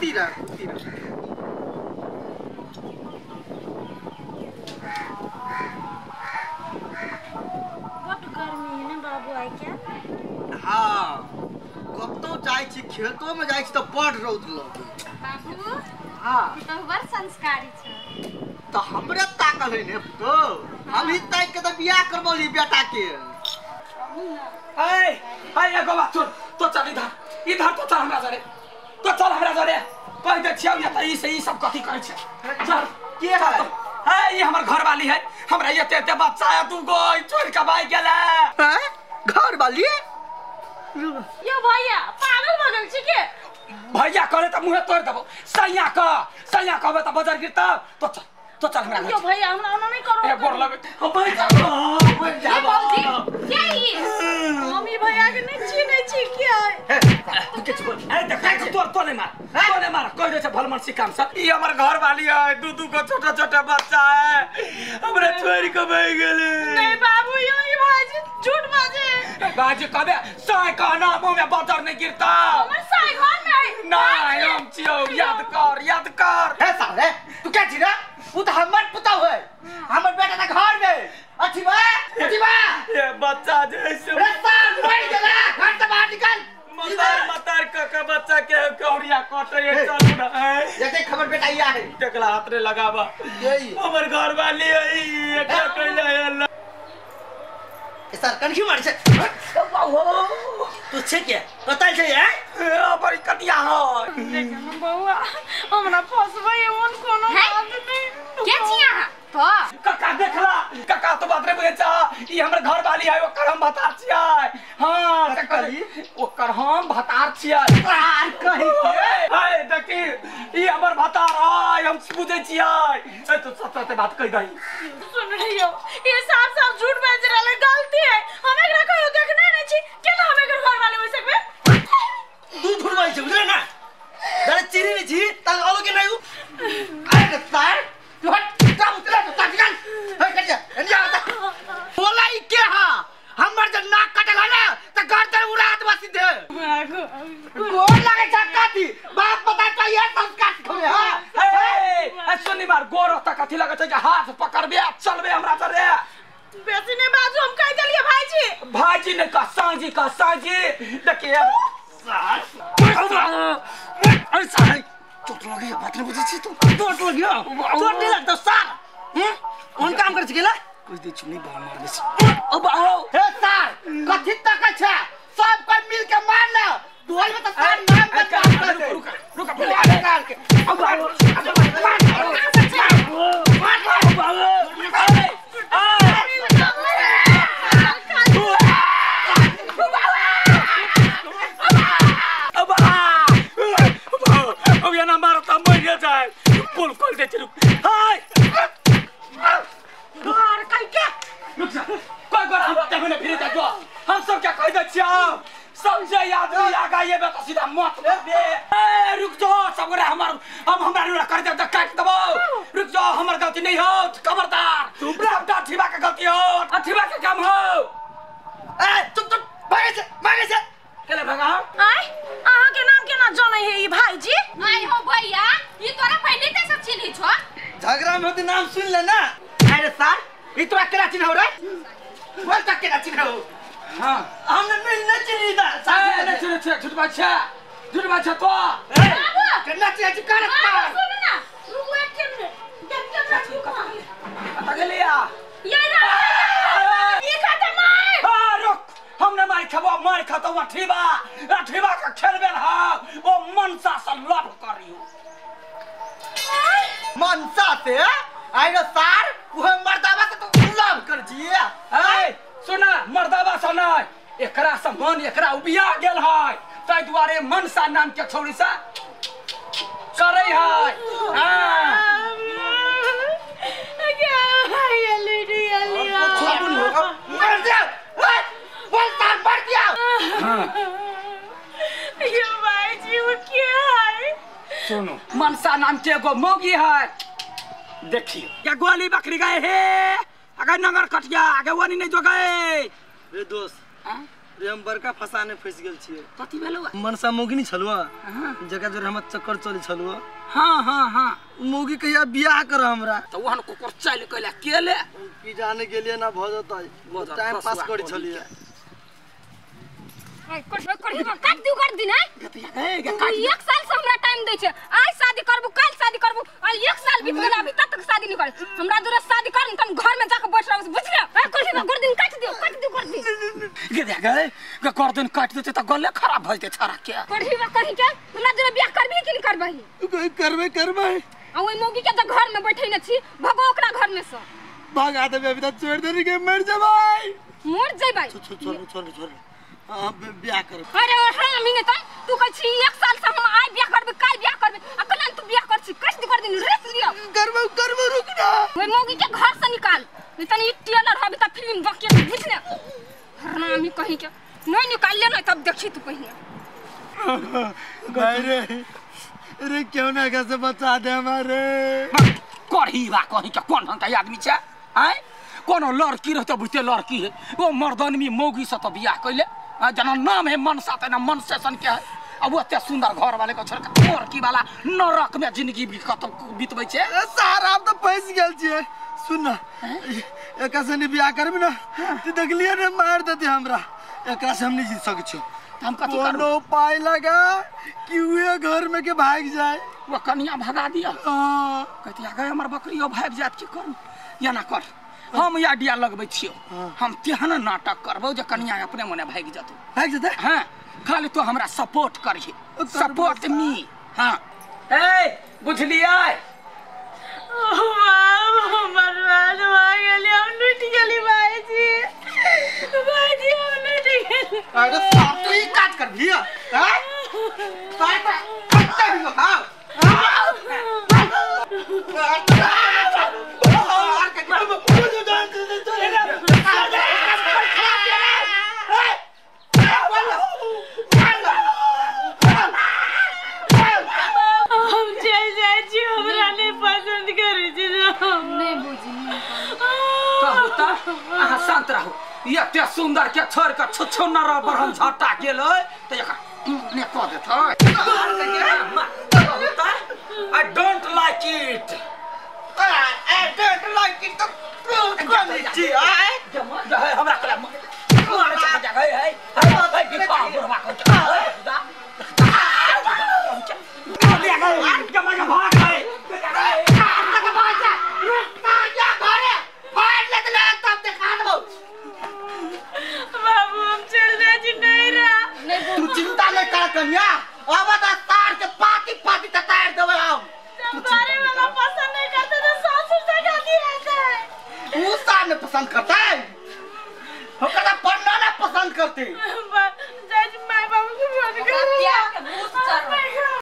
खुशी रह खुशी रह। बड गर्मी है ना बाबू आई क्या? हाँ कतौ जाइ छी खेतो में जाइ छी त बड रौद लगे। बाबू हाँ तो बड़ संस्कारी छ। तो हमरे ताकल है ने तो हम ही ताक के त बियाह करबली बेटा के। ए हाय एगो बात सुन तो चल इधर इधर तो चल हमरा जरे तो चल हमरा जरे कह दे छियौ या त ई से ई सब कथि करै छै चल के है? है ई हमर घर वाली है हमरा एते एते बच्चा है दू गो छोड़ के भाग गेलै। हैं घर वाली? यो भैया पागल भऽ गेल छी के? भैया करे त मुंहे तोड़ देबो सैया क सैया कहबे त बजर गिरता तो चल तो चल हमरा यो भैया हमरा ओना नहीं करो ए गोर लगे हम भाई जा ये बाबूजी के ई मम्मी भैया के नहीं चिन्है छी के है? तू के बोल ए देख तोर तो नहीं मार तो नहीं मार कह दे छै भलमनसी काम से ई हमर घर वाली है दू दू गो छोटा छोटा बच्चा है हमरा छोड़ के भाग गेलै। नहीं बाबू यो ई भाजी झूठ बाजे बाजी कहबे साय कहना मुंह में बजर नहीं गिरता हमर साय घर में है नहीं हम छियौ याद कर याद कर। हे साले तू के छी रे? उ त हमर पुतौ है हमर बेटा त घर में अछि बा अछि बा ये बच्चा जैसे रे साल मर गेला घर से बाहर निकल। मतार मतार क बच्चा के कौड़िया कटे चल ना जैसे खबर बेटा या है टकला हाथ रे लगाबा यही हमर घर वाली है एकरा कइला अल्लाह। ए सर कनखी मार छै तू छै के कतय छै हैं ए बड़ी कटिया हो देख न बौआ हमरा फसबै ओन कोनो बात नहीं के छी अहाँ तो काका देखला काका तो बात रे बुझे चा ई हमर घर वाली है ओकर हम भतार छियै। हां ककली ओकर हम भतार छियै आर कहि के हे देखी ई हमर भतार है हम बुझे छियै। ए तो सच सच बात कहि दही। सुन रहियो ये साफ साफ झूठ बाज रहल है गलती है हम एकरा कहियो देखने नहीं छी केना हम एकर घर वाले हो सकबे? तू झूठ बाजै छै बुझले ना जरे चिरी नै छी तल अलो के नै उ। अरे सर तू हट जा उतरा तो निकल हे कटिया एनिया आता बोला ई के हा हमर जे नाक कटल है ना त गर्दन उड़ा देबा सीधे। गोर लागे छ काती बाप पता चाहिए संस्कार सिखबे। हां ए सुनी मार गोर त कथि लगे छै जे हाथ पकड़बे चलबे हमरा जरे बेसी नहीं बाजू हम कह देलिए भाईजी। भाईजी ने कह साजी कह साजी देखिए सर अरे सर चोट लगी बात नहीं बुझै छी तू चोट लगी चोट नहीं लगतो सर। हम कोन काम कर छी गेला कुछ दे छी नहीं बाहर मार दे छी अब आओ। हे सर कथि तक छै सब कोई मिल के मार ले ढोल में त सर नाम बता रुक रुक निकाल के अब आओ अब आ अब ये ना मारता मर जाए बोल खोल दे रुक हाय मार कहि के रुक जा कोई गोर हम देखो ने फिर जा हम सब क्या कह दे छियौ सब जे आदमी आगा ये तो सीधा मौत दे। ए रुक जाओ सब गोरा हमर हम हमरा रुला कर दे त काट देबो रुक जाओ हमर गलती नहीं हो खबरदार सबटा ठीबा के गलती हो अठीबा के काम हो। ए चुप चुप भागे से भागे से केला भगा आय अहाँ के नाम केना जानै है ई भाईजी? आय हो भैया ई तोरा पहिले ते सब चिन्है छो झगड़ा में होते नाम सुन ले ना। अरे सर ई तोरा केना चिन्हौ रे बोल त केना चिन्हौ? हां हमने नहीं न चिन्ही दा साथे न चिन्ह छै झूठ बात छै झूठ बात छै तो बाबू केना चिन्ह छै कर सुन ना रुकू एक मिनट देख के रुकू कत गेलिया ये ना ई खत्म मार। हां रुक हम न मार खबो मार खतौ अठीबा अठीबा के खेलबे हा ओ मनसा से लव करियो मनसा से आइ रे सार उहे मर्दावा से तू लव कर छिए। ए सुना मर्दावा से नै एकरा से मन एकरा उबिया गेल है तै दुआरे मनसा नाम के छौड़ी से करै है। हां मर जा बोल सार मर गया। हां ये भाईजी वो क्या है? सुनो मनसा नाम के एगो मौगी है देखियो क्या गोली बकरी गए हे अगर नंगर कटिया आगे वनी नहीं जो गए रे दोस्त रे हम बड़का फसाने फंस गेल छियै। कथी भेलौ? मनसा मोगिनी छलुआ जकरा जोर हमर चक्कर चलै छलुआ। हां हां हां मोगी कहिया बियाह कर हमरा त ओहन कुकुर चल कइला केले की जाने गेलिए ना भ जतै टाइम पास करै छलिए। काट दिउ कर दिन है एक साल से हमरा टाइम दै छै आज शादी करबू काल शादी करबू आ एक साल बीत गेल अभी तक शादी नहीं कर हमरा दूर शादी कर त हम घर में जाके बैठ रहब बुझले। ए कर दिन कर दिन काट दिउ काट दिउ कर दिन गे देख गे गे कर दिन काट देते त गले खराब भ जते छरा के करही बा कहीं के हमरा दूर बियाह करबी कि नहीं करबही? करबे करबे। आ ओइ मौगी के त घर में बैठै न छी भगो ओकरा घर में से भगा देबे अभी त छोड़ देनी के मर जबै मर जबै। छोड़ छोड़ छोड़ हां बियाह कर। अरे हां मिने त तू कहै छी एक साल से हम आइ बियाह करबे काल बियाह करबे आ कना तू बियाह कर छी कष्ट कर दिन रेस लियो करबो करबो रुक ना ओइ मौगी के घर से निकाल नहीं तनी टेलर हबे त फिल्म बके बुझले हरामी कहीं के नहीं निकाल ले ना तब देखी तू पहिने। भाई रे रे क्यों ना कैसे बचा दे हमारे करही बा कहीं के कोन ढंग के आदमी छै आय कोनो लड़की रहते बुझते लड़की है वो मर्दनमी मौगी से तो बियाह कइले जना नाम है मनसा तना मनसे सन के है अब ओते सुंदर घर वाले को छोड़ के लड़की वाला नरक में जिंदगी बितबै छै। सारा हम तो फंस गेल छियै। सुन ना एकरा से बियाह करबी ना त देखलिए ने मार देती हमरा एकरा से हम नहीं जीत सकै छियै। हम कथि करू? कोनो उपाय लगा कि उहे घर में के भाग जाए वो कनिया भगा दिया। हां कहती आ गए हमर बकरियो भाग जात की करू या ना कर हम आइडिया लगबै छियो हम तेहन नाटक करबौ जे कनिया अपने मने भागि जतौ भागि जतै। हां खाली तो हमरा सपोर्ट करही सपोर्ट मी। हां ए बुझलियै? ओ मां बर्बाद भ गेली हम लूट गेली भाईजी भाईजी हम लूट गेली। अरे साहब तू ई काज कर भैया हां ताई कत्ते भी हां हम चल जाए छी हमरा नहीं पसंद करै छी। नहीं बुझी कहू त अहाँ शांत रहू एते सुंदर के छोड़ के छुछु न रह बढ़न झटा गेलै त एकर ने क देतै। I don't like it. I don't like it. तो कोन छी आय हमरा कला मार जा जा है है है बिफा बुढ़वा को जा ले गए जमा के भाग गए तक भाग जा रुक जा घरे फाड़ ले ले तब देखा देबो। बाबू हम चल जाए छी नहीं रहा तू चिंता नहीं कर कन्या अब त तार के पाती पाती त तार देबै हम। घरे वाला पसंद नहीं करते तो सासुर से गाली आता है ऊ सार ने पसंद करता है ओकरा पढ़ना ना पसंद करते जज my बाबू को फोन कर।